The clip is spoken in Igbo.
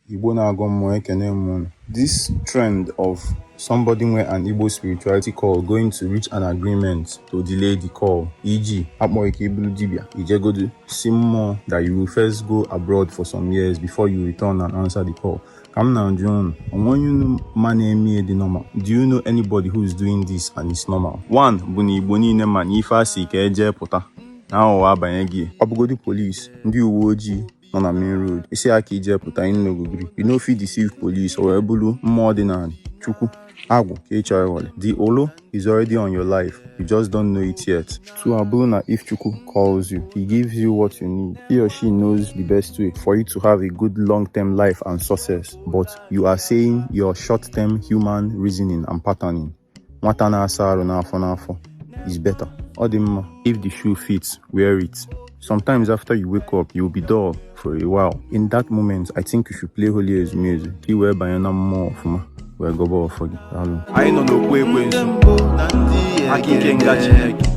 Igbo na-agọ mmụọ, ekene m unu. This trend of somebody nwe an Igbo spirituality call going to reach an agreement to delay the call, e.g. akpọghị ka ị bụrụ dibịa, ijegodu si mmụọ that you will first go abroad for some years before you return and answer the call. Ka m na-ajụ unu, onwe onye unu ma na-eme dị normal? Do you know anybody who is doing this and it's normal? One bụ na Igbo niile ma na ife asị ka eje pụta na aghụghọ abanye gị. Ọ bụgodu police, ndị uwe ojii nọ na main road, isi aka ije pụta, you no go gree. You no fit deceive police, o wee bụrụ mmụọ dị n'ala, Chukwu, agwụ ka ị chọrọ ịghọlị. The olo is already on your life, you just don't know it yet. Two abụrụ na if Chukwu calls you, he gives you what you need. He or she knows the best way for you to have a good long-term life and success, but you are saying your short-term human reasoning and patterning, nwata na-asa arụ n'afọ n'afọ, is better. Ọ dị mma, if the shoe fits, wear it. Sometimes after you wake up, you'll be dull for a while. In that moment, I think you should play Holy Ezumezu ka ị wee banye na mmụọ ọfụma wee gọba ọfọ gị. Daalụ. Anyị nọ n'okwu ekwensu, aka ike nga Chineke.